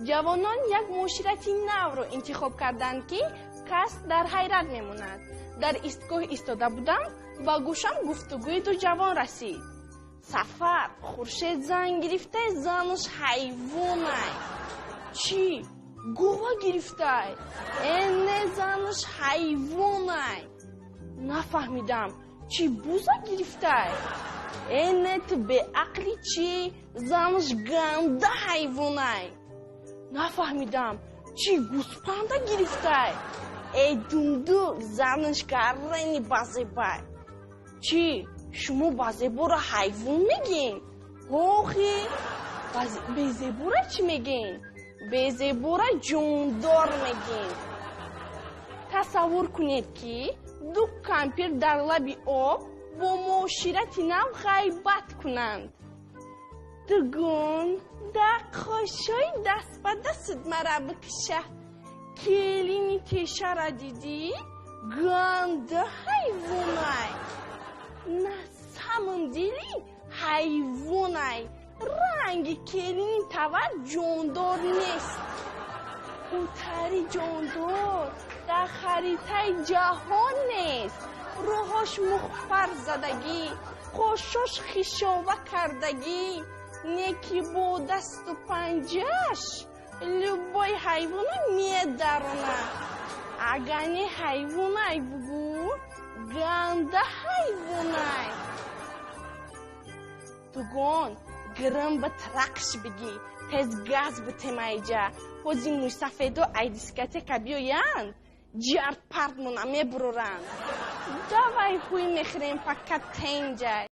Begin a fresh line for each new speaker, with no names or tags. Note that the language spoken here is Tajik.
Ҷавонон як муоширати навро интихоб карданд, ки кас дар ҳайрат мемонад. Дар истгоҳ истода будам, ба гӯшам гуфтугӯи ду ҷавон расид. Сафар, Хуршед зан гирифтай, занаш ҳайвонай. Чӣ, гова гирифтай? Э, не, занаш ҳайвонай. Нафаҳмидам, чӣ, буза гирифтай? Э, не, ту беақлӣ чӣ, занаш ганда ҳайвонай. Нафаҳмидам, чӣ, гӯспанда гирифтай? Э, дундук, занаш гаррени базебай. Чӣ, шумо базеборо ҳайвон мегӯед? Охи, безебора чӣ мегӯед? Безебора ҷондор мегӯем. Тасаввур кунед, ки ду кампир дар лаби об бо муоширати нав ғайбат кунанд. Дугон, дар қошои даст ба дастат мара бикша. Келини тешара дидӣ? Ганда ҳайвонай. На самом деле ҳайвонай. Ранги келини тавар ҷондор нест. Утари ҷондор дар харитаи ҷаҳон нест. Роҳош мухфар задагӣ, қошош хишова кардагӣ, неки бо дасту панҷаш любой ҳайвона медарона. Агар не ҳайвонай, бугӯ, ганда ҳайвонай. Дугон, гирим ба тракш бигӣ, тез газ битемайҷа. Ҳози мӯйсафедо ай дискотека биёянд, ҷард партмона мебуроранд. Давай ҳуй мехӯрем, пока тенҷай.